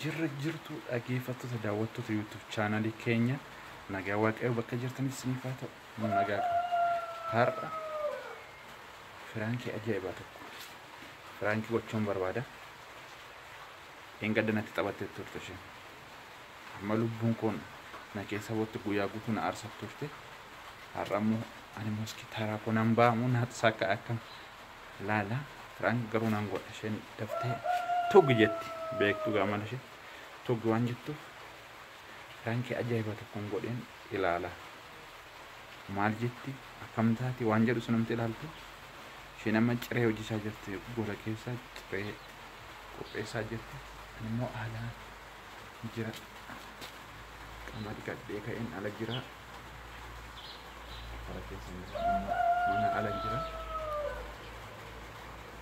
Jirra jirtu dhaggeeffattoota daawwattoota YouTube chaanalii keenya nagaa waaqayyo bakka jirtanis isiniif haa ta'u nu nagaa qaba. Har'a firaankii ajaa'ibaa tokko firaankii gochuun barbaada. Dheengadda natti taphattee turte isheen. Amma lubbuun koon na keessa bootti guyyaa guutuu na aarsaa turte. Har'a immoo ani immoo taraa koo nan ba'amu naatu sakka akkam laala firaank garuu nan godha isheen daftee tuggi jetti beektuu gaamala ishee tuggi waan jettuuf firaankii ajaa'ibaa tokkoon godheen ilaala. Maal jetti akkam taati waan jedhu sunumti ilaaltu isheen amma ciree hojjechaa jirti gola keessa ciree qopheessaa jirti. Ani immoo alaa jira qaama dhiqadhee ka'een ala jira. Ala keessa mana ala jira.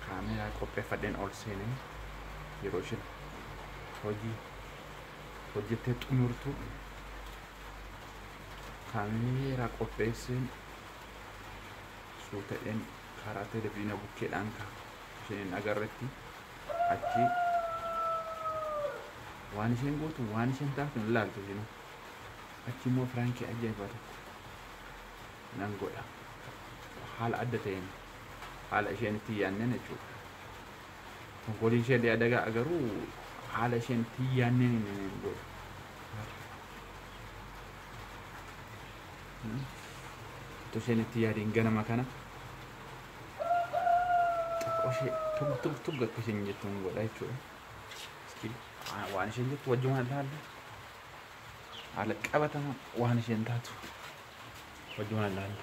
Kaameraa qopheeffadheen ol seenee yeroo isheen hojii hojjettee xumurtu kaameraa qopheesseen suuta'een karaa televiziyoona bukkeedhaan ka'a. Isheen hin agarretti achi waan isheen gootu waan isheen taatu hin ilaaltu isheen. Achi immoo firaankii ajaa'ibaa tokko nan godha. Haala adda ta'een haala isheen itti yaanneen jechuudha. Konkolii ishee illee adagaa garuu haala isheen itti yaanneen hin godhu. Otoo isheen itti yaadiin ganama kana xiqqoo ishee tug tug tug akka isheen jettu hin godha jechuudha. Waan isheen jettu wajjumaan ilaalla. Haala qabatama waan isheen taatu wajjumaan ilaalla.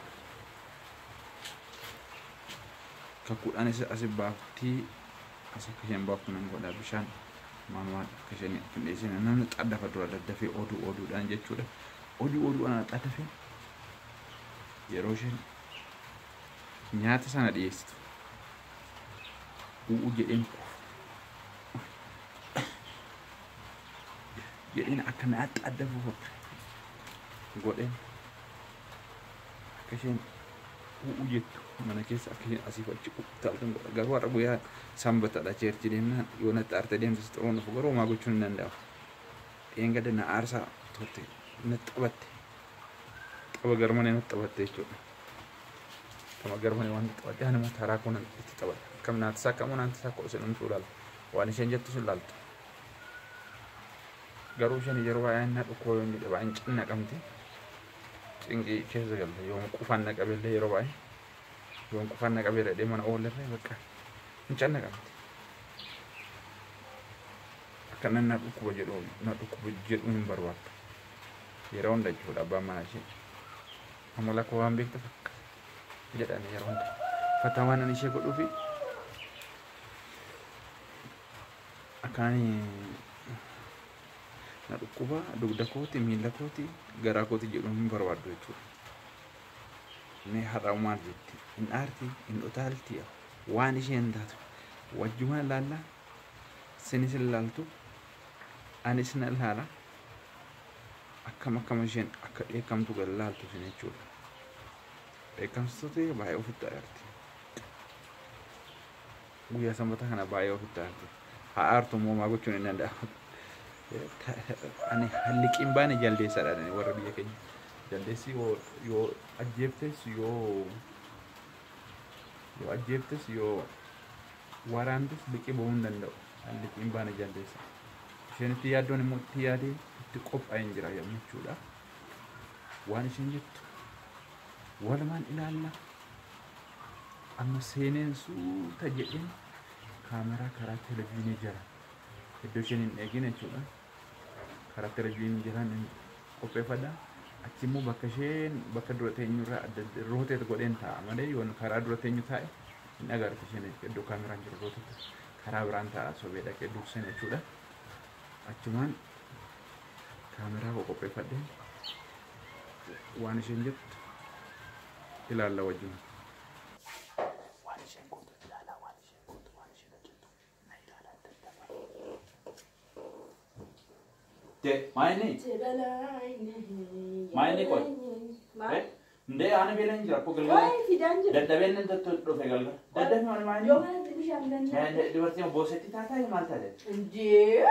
Kakkuudhaan asi baaftii as akka isheen baaftu nan godha bishaan maal maal akka isheen hin dhiyeessine namni xaddafa dura daddafee oduu oduudhaan jechuudha. Oduu oduudhaan xaddafee yeroo isheen nyaata sana dhiyeessitu u'u jedheen jedheen akka na xaddafuuf godheen akka isheen u'u jettu mana keessa akka isheen asiif achi utaaltu godha. Garuu har'a guyyaa sanbataadha cheerchi deemnaan yoo natti aarte deemte si xuruun dhufu garuu homaa gochuun hin danda'amu. Dheengadda na aarsaa turte natti taphatte. Tapha garmalee natti taphatte jechuudha. Tapha garmalee waan taphatte ani immoo taraa koo nan itti taphadha. Akkam naatti saakkamu naatti saakkamu isin hunduu ilaaltu. Waan isheen jettu sun ilaaltu. Garuu isheen yeroo baay'ee na dhukkoo yoon jedhe baay'een cinnaqamti. Cinqii keessa galte yoon qufaan na qabellee yeroo baay'ee yoon qufaan na qabee dhadhee mana oollerree bakka hin cannaqamti. Akka nan na dhukkuba jedhu na dhukkuba jedhu hin barbaaddu. Yeroo hunda jechuudha abbaan manaa ishee. Amala koo waan beektuuf akka jedhan yeroo hunda. Fataa waan ani ishee godhuufi akka ani na dhukkuba dugda kooti miila kooti garaa kooti jedhu hin barbaaddu jechuudha. Mee har'a maal jetti? Hin aarti, hin utaalti waan isheen taatu wajjumaan ilaalla sinis ilaaltu anis na ilaala akkam akkam isheen akka dheekkamtu gad ilaaltu isin jechuudha. Dheekkamsitu baay'ee ofitti aarti. Guyyaa sanbata kana baay'ee ofitti aarti. Haa aartu immoo maa gochuun hin danda'amu. Ani halliqiin baane jaldeessaadha warra biyya keenya. Jaldeessi yoo ajjeeftes yoo ajjeeftes yoo waraantes liqii ba'uu hin danda'u. Halliqiin baane jaldeessa. Isheen itti yaaddoon immoo itti yaadee itti qophaa'een jira jechuudha. Waan isheen jettu walumaan ilaalla. Amma seeneen suuta jedheen kaameraa karaa televiziyoonii jala iddoo isheen hin eegin jechuudha. Karaa televiziyoonii jalaan qopheeffadha. Achi immoo bakka isheen bakka dura teenyurraa adda rooteet godheen taa'a malee yoon karaa dura teenyu taa'e hin agartu isheen iddoo kaameraan jiru rooteet karaa biraan taa'a sobee dhaqee durseen jechuudha. Achumaan kaameraa koo qopheeffadheen waan isheen jettu ilaalla wajjin. Waan isheen gootu ilaala waan isheen gootu waan isheen hojjettu na ilaalaa dadhaba. De maayini? Maayini qoy? Ndee ani beelan jira koo galgala. Waa'ee fidaan jira. Dadhabeen nan tattu dhufe galgala. Dadhabee maali maayini? Yoo manatti bishaan ganna. Dubartiin boosetti taataa maal taate? Indee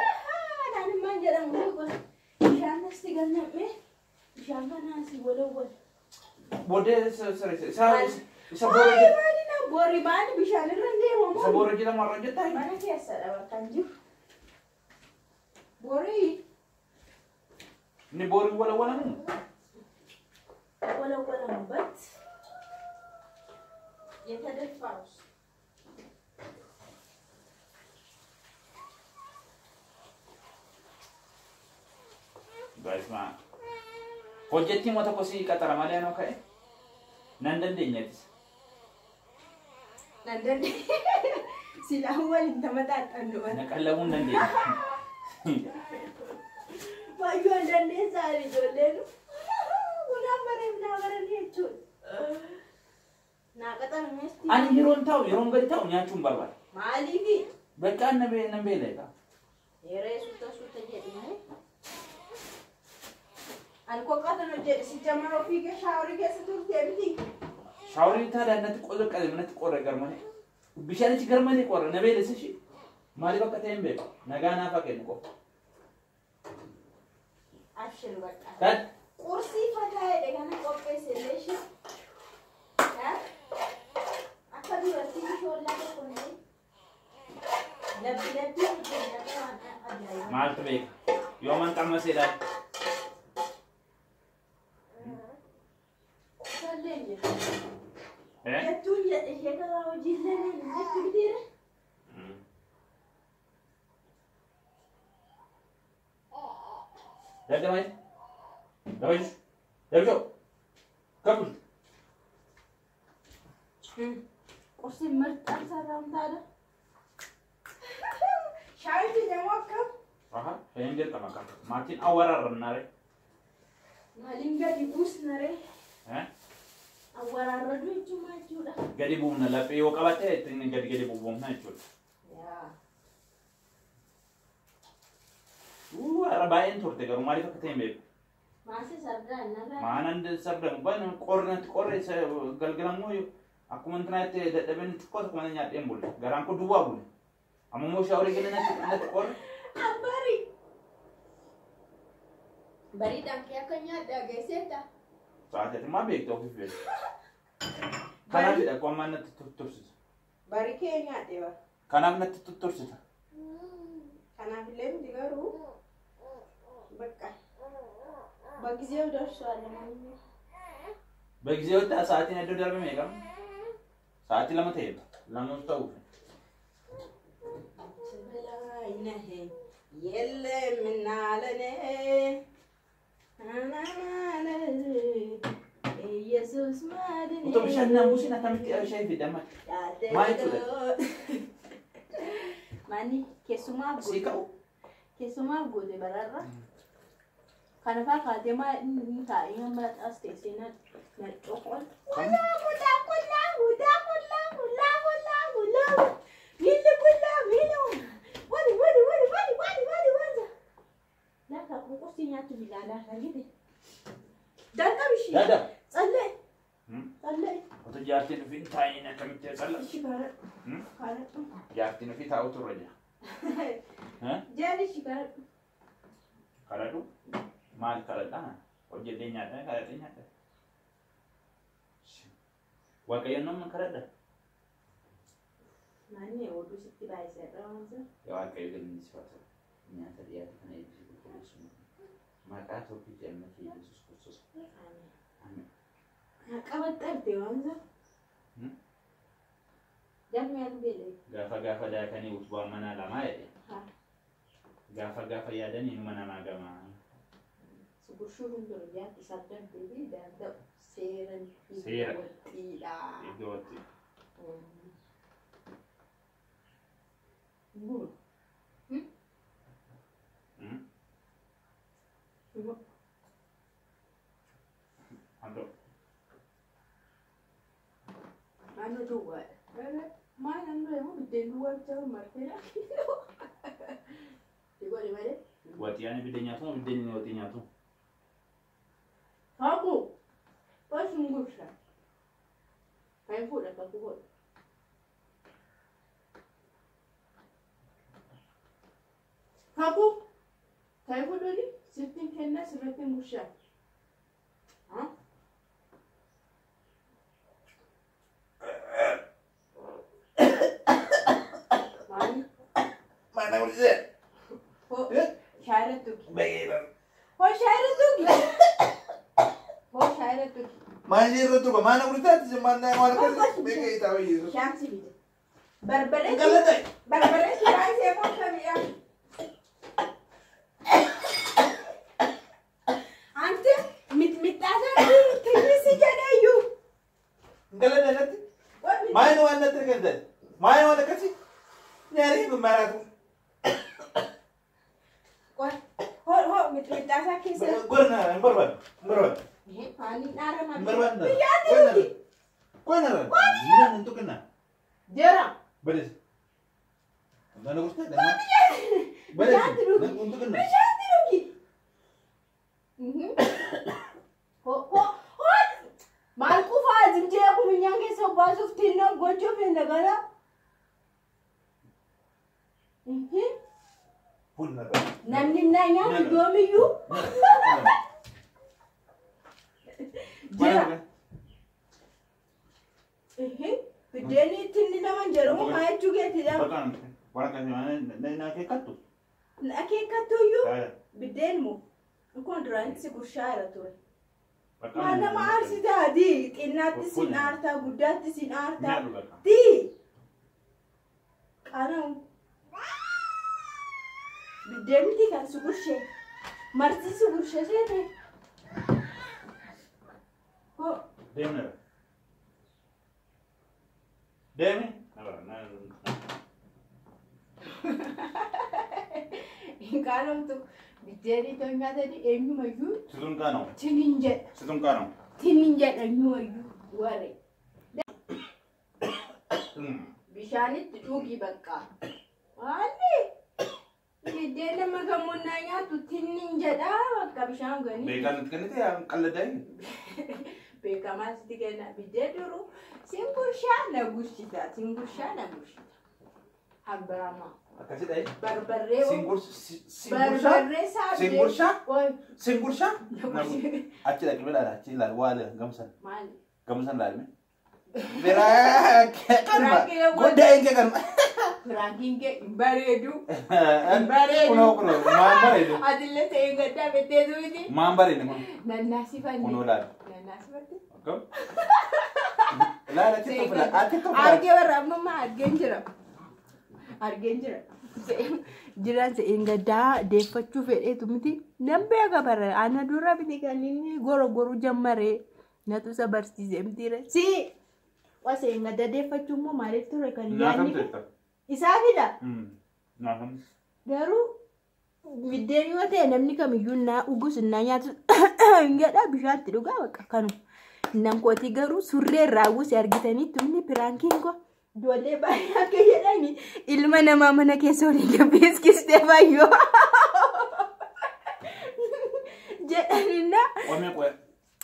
Bishaan maal jedhamu bishaan asti galnamee bishaan kanaa si walawwal. Booddee isa boora jedhamu. Boori maali bishaan irra deemamu. Isa boora jedhamu har'a hojjetaa? Mana keessadha bakka hin jiru. Boori. Inni boori walawwalamu? Walawwalamu bat. የተደፋውስ Baay'isuma hojjettii moo tokko si qaxara malee anoo ka'e nan dandeenyeetis. Nan dandeenye silaa waliin tamaxaaxannu. Na qallabuu hin dandeenye. Waayyoo hin dandeessaa ijoolleen. Kunaan baree naa baranii jechuudha. Naa qaxarmeesti. Ani yeroon taa'u yeroon gadi taa'u nyaachuu hin barbaadu. Maaliifi? Bakka nan beela. Yeroo suuta suuta jedhi malee. Ani qoqqaatan hojjedhe si jamara ofii kee shaaworii keessa turtee miti. Shaaworii taadhaa natti qoqqabe natti qorre garmalee. Bishaanichi garmalee qorre na beelessa ishee. Maaliif akka ta'e hin beeku. Nagaa naaf haa kennu qofa. Abshir bakka. Qursii fataa jedhe kana qopheesse illee ishee. Akka duratti shoollaa tokko malee. Labbi labbi hojjennata waan ajaa'ibaa. Maaltu beeka? Yooman qammaseedhaan. Jettuun jedhe ishee karaa hojiillee jettu bitiire. Dabdamay. Dabayus. Dabjo. Kabul. Qursiin ምርጥ አልሰራም ታዲያ። Shaayitii deemu akkam? Aha, shayiin dirqama qaba. Maatiin awwaraarranna ree. Maaliin gadi buusna ree? Awwaraarradu jechuun maal jechuudha? Gadi buufna laphee yoo qabatte ittiin gadi gadi buufna jechuudha. Har'a baay'een turte garuu maaliif akka ta'e hin beeku. Maasii sardaan nagaa. Maanan sardamu baay'een qorri natti qorre galgalammoo akkuma intinaatti dadhabeen xiqqoo tokko mana nyaadheen bulle. Garaan koo duwwaa bulle. Amma immoo shaaworii galee natti qorre. Abbari. Bariidhaan kee akka nyaadhaa geesseetta. Sa'aatii maa beekta ofiif beekta. Kanaafidha qomaan natti tuttursita. Barii kee nyaadhee bara. Kanaaf natti tuttursita. Kanaafillee miti garuu በቃ በጊዜው ደርሷል። ለማንኛውም በጊዜው ሰዓtiin iddoo darbe meeqa? Sa'aatii 2 ta'e lama ta'uuf. በላይነህ የለምና ለኔ ኢየሱስ ማድኔ Otoo bishaan naan buusin akkamitti shaayii fidama? Maal jechuudha? Maani keessumaaf Sii ka'u? Keessumaaf goote bararra. Kana faa kaatee maal inni taa'ee hamma as teessee na coqol. Qullaa qullaa qullaa qullaa qullaa qullaa qullaa qullaa miilli qullaa miila wali wali wali wali wali wali wali. Lafa qursii nyaatu bilaalaa kan jedhe. Danqam ishee. Dada. Tsallee. Tsallee. Otoo jaartiin ofiin taa'een akkamitti tsalla? Ishii karadhu. Karadhu. Jaartiin ofii taa'utu irra jira. Jaali ishii karadhu. Karadhu? Maal kadhadhaa? Hojjedhee nyaadhaa kadhadhee nyaadhaa. Waaqayyoon nama kadhadha. Naannoo oduu sitti baay'iseera waan sana. Waaqayyo galmi si haa ta'u. Nyaata dhiyaate kana eebbisee qulqulleessu. Maqaa tokkicha ilma kee Yesuus Kiristoos. Ameen. Qabaxxarte waan sana. Dammi anu beelee. Gaafa gaafa daakanii utubaa manaa lamaa jedhe. Gaafa gaafa yaadanii inuma namaa gamaa. Gurshurun jiru jaatti saddaan deebii danda'u seeran Seera. Iddoo Iddoo waqtii. Buru. Handoo. Naannoo duwwaadha. Maal naannoo immoo biddeen duwwaa bichaa marteera. Godhi malee. Waxii ani biddeen nyaatu moo biddeen inni waxii nyaatu? Kakuu. Qosuun gursha. Kan fuudha kakuu godhu. Kakuu. kennaa sirriitti gurshaa. Maali? Maal na gursee? Hoo shaayira tuqi. Baay'ee. Hoo shaayira tuqi. Hoo shaayira tuqi. Maal ishee irra tuqa? Maal na gursee? Maal na waan akkasii beekee taa'ee jiru. Shaansi bita. Barbaree. Galata. Barbaree shiraayisee moo kamiidha? Ante mixmixaasaa tinnisi jedheeyyuu. Galata natti. Maal waan natti kennan? Maal waan akkasii? Nyaarri kun maraatu. Hoo hoo mixmixaasaa keessa. Gorna hin barbaadu. Hin barbaadu. Maaliin dhaara Hin maali? barbaadu. Biyyaatti nuti. Gorna. Gorna. Hin tuqinna. Jira. Badees. Mana gursee? Bishaanti dhugi. Hin tuqinna. Bishaanti dhugi. Hoo hoo hoo. Maal qufaa zinjee kun funyaan keessa baasuuf tinnoo gochuuf hin dagala. Fuulna. Namni na nyaatu yoomiyyuu. Jira. Biddeenni ittiin naman jedhamu maa jechuu keetidha. Waan akkasii na akeekkattu. Akeekkattuyyuu biddeen moo kun duraan si gurshaa jira ture. Maal nama aarsitaa dii xinnaatti sin aartaa guddaatti sin aartaa dii qaanamu. Biddeen miti kan si gurshee marti si gurshee seete. Hoo Deemna. Deemi. Hin qaanamtu biddeen itoo nyaatanii eenyumayyuu Situn qaanamu. tinin jedha. Situn qaanamu. Tinin jedha eenyumayyuu waree. Bishaanitti dhugi bakka. Maali? Biddeen nama gamoonnaa nyaatu tinin jedha bakka bishaan gani. Beekaan nuti kennite qalladdaa. Beekamaa sitti kenna. Biddeen duruu sin gurshaa na gurshita. Sin gurshaa na gurshita. Hambiramaa. Akkasidha. Barbarree. Sin gurshaa. Barbarree saabdee. Sin gurshaa. Qoy. Sin gurshaa. Na gurshita. Achi dhaqi ilaala achi ilaala waa gamsan Maali? gamsan ilaalme. Biraa kanuma guddaa hin kanuma. Firaankiin kee hin bareedu. Hin bareedu. Kunoo kunoo maan bareedu. Atillee ta'ee gaddaa bettee miti. Maan bareedu kun. Nannaasifanne. Kunoo ilaala. Nannaasifatte. Akkam. Ilaala achi tofla achi tofla. Argee warra amma argeen jira. Argeen jira. Jiraan se'een gaddaa deeffachuu fedheetu miti. Nan beeka bara ana dura miti kan inni goro goru jammaree natu isa barsiisee mitiire. Si! Waa se'een gaddaa deeffachuu immoo maaliif ture kan Naa yaadni kamtu jetta? isaa fida. Naa kamtu. Garuu biddeen yoo ta'e namni kamiyyuu naa dhugus naa nyaatu hin jedha bishaatti dhugaa bakka kanuma. Nan kootii garuu surree irraa uwwise argitanii tumni piraankiin koo ijoollee baay'ee akka jedhani ilma namaa mana keessa waliin gabbeeskistee baay'oo jedhaninna Qomee qo'e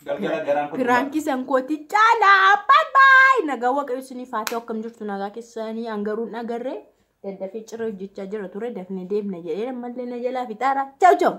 galgala garaan kun. piraankii san kootii caalaa baay nagaa waaqayyo isiniif haa ta'u akkam jirtu nagaa keessanii hangaruun agarree daddafee ciree hojjechaa jira ture dafnee deemna jedhee ammallee na jalaa fixaara. Chaaw chaaw.